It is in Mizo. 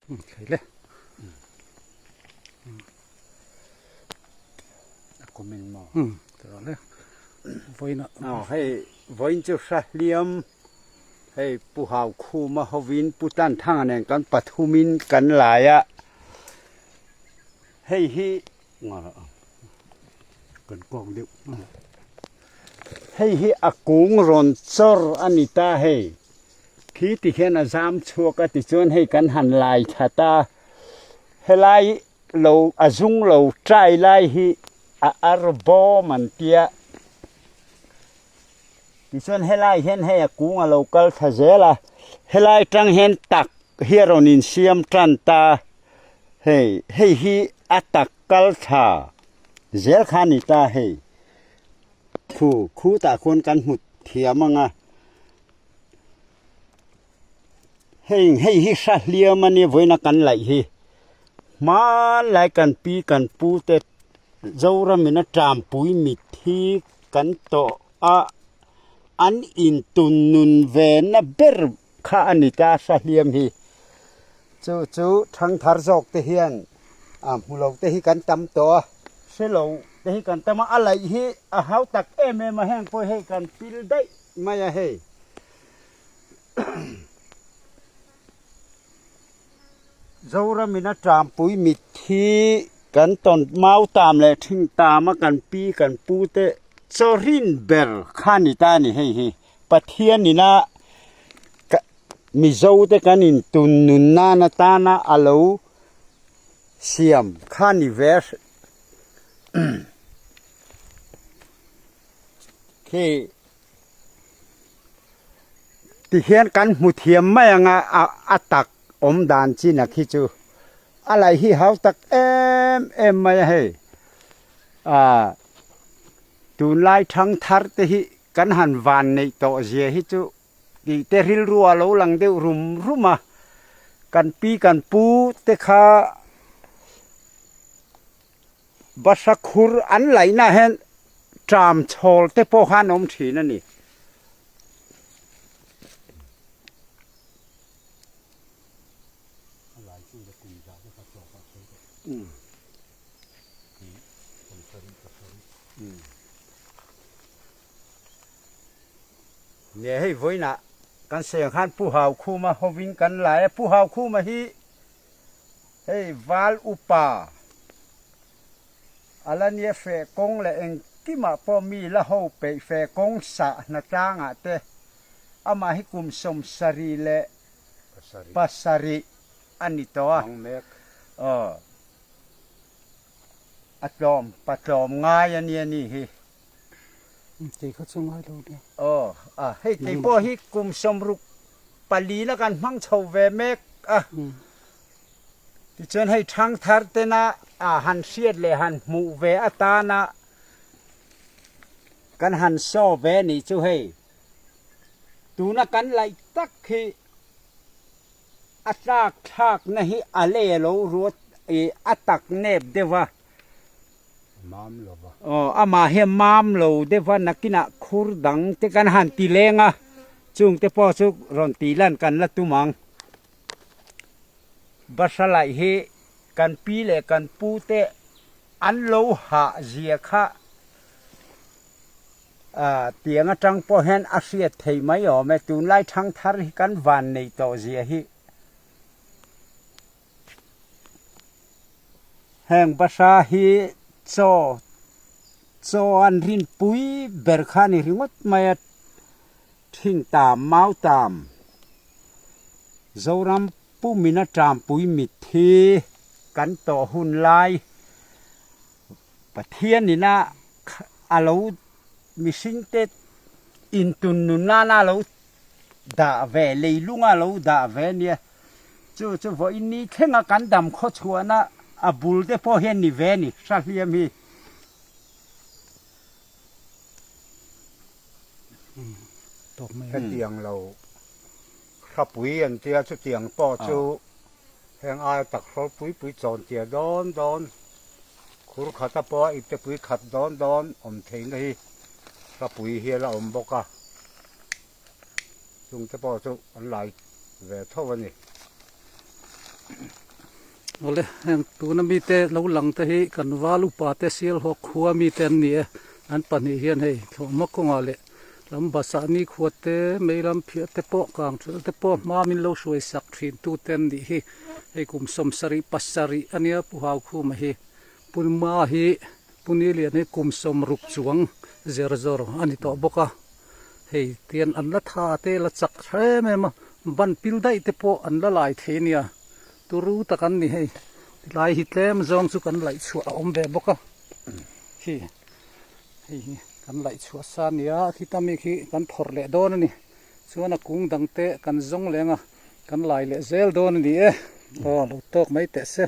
Thei le. A comment maw? Tawh le. Vawiin ah. Aw hei vawiin chu hra hliam hei Pu Hau Khuma hovin Pu Tan Thanga nen kan pathumin kan lai a hei hi Kan kawk deuh. Hei hi a kung rawn chawr a ni ta hei. Khi ti hian a zam chhuak a tichuan hei kan han lai that a, helai lo a zung lo trai lai hi a ar bawm an tia. Tichuan helai hian hei a kung a lo kal thla zel a, helai tang hian tak hi a rawn insiam tan ta, hei hei hi a tak kal thla zel kha a ni ta hei. Khu khutah khuan kan hmu thiam ang a. Heng hei hi hra hliam a nia vawiina kan laih hi hmanlai kan pi kan pu te Zoramin a tanpui mitthi kan tawh a an intun nun ve na ber kha a ni ta hra hliam hi chu chu thangthar zawk te hian a hmu lo te hi kan tam tawh a hre lo te hi kan tam a a laih hi a hau tak em em a heng pawh hei kan pil daih mai a hei. Zoramin a tampui mitthi kan tawn mau tam leh thing tam a kan pi kan pu te chawrin ber kha a ni ta a ni hei hi Pathian ina Mizo te kan intun nun nan atana a lo siam kha a ni ve khi. Tihian kan hmu thiam mai ang a, a tak awm dan chin a khi chu a laih hi hau tak em em mai a hei. Aaa tunlai thangthar te hi kan han van neih tawh zia hi chu tih te rilru a lo lang deuh rum rum a, kan pi kan pu te kha Basa khur an laihnaah hian ṭam chhawl te pawh kha an awm ṭhin a ni. Nia hei vawiinah kan seng khan Pu Haukhuma hovin kan lai a, Pu Haukhuma hi Hei val upa a la nia feh kawng leh engkimah pawh mi la ho peih feh kawng sah hna tlangah te amah hi kum 77 a ni tawh a. Aw a tlawm pa tlawm ngai a nia ni hi. Kei kha chu ngai lo nia. Aw a hei kei pawh hi kum 64 na kan hmang chho ve mek a. Tichuan hei thangthar tena a han hriat leh han hmuh ve atana kan han saw ve nih chu hei tuna kan laih tak hi a tlak thlakna hi a lei a lo ruat ih a tak nep deuh a. Mam lo va. Aw, amah hian mam lo deuh va, nakinah khur dang te kan han ti leng a, chung te pawh chu rawn tih lan kan la tum ang. Basa laih hi kan pi leh kan pu te an lo hah zia kha tiang atang pawh hian a hriat thei mai awm e, tunlai thangthar hi kan van nei tawh zia hi. Heng basa hi chaw chaw an rinpui ber kha a ni ringawt mai a, thing tam mau tam Zoram pumin a tampui mitthi kan tawh hun lai Pathianin a a lo mihringte intun nun nana a lo dah ve leilunga a lo dah ve a nia. Chu chu vawiin ni thlenga kan dam khaw chhuahna a bul te pawh hian ni ve a ni, hra hliam hi. Hetiang lo hrapui an tia chutiang pawh chu heng aia tak hrawl pui pui chawn tia dawn dawn khur khata pawh a ipte pui khat dawn dawn awm theihna hi hrapui hi a la awm bawk a. Chungte pawh chu an lai ve tho a ni. Awle heng tuna mite lo lang te hi kan val upa te Sialhawk khua mite an ni e, an pahnih hian hei thlawhhma kawngah leh lam basah nikhua te mei lam phiah te pawh kang ṭhelh te pawh hma min lo hruai sak ṭhin tu te an nih hi, hei kum 77 ania Pu Haukhuma hi Puma hi Pu Nilian hi kum 60 chuang zer zawr a ni tawh bawk a, hei tian an la tha te la chak em em a, ban pil daih te pawh an la lai thei ania. Turu tak an ni hei, tilai hi tlem zawng chu kan laih chhuah a awm ve bawk a, khi hei hi kan laih chhuah sa a nia, khita mi khi kan phawrh leh dawn a ni, chuan a kung dang te kan zawng leng a, kan lai leh zel dawn a ni e, aw lo tawk mai teh se.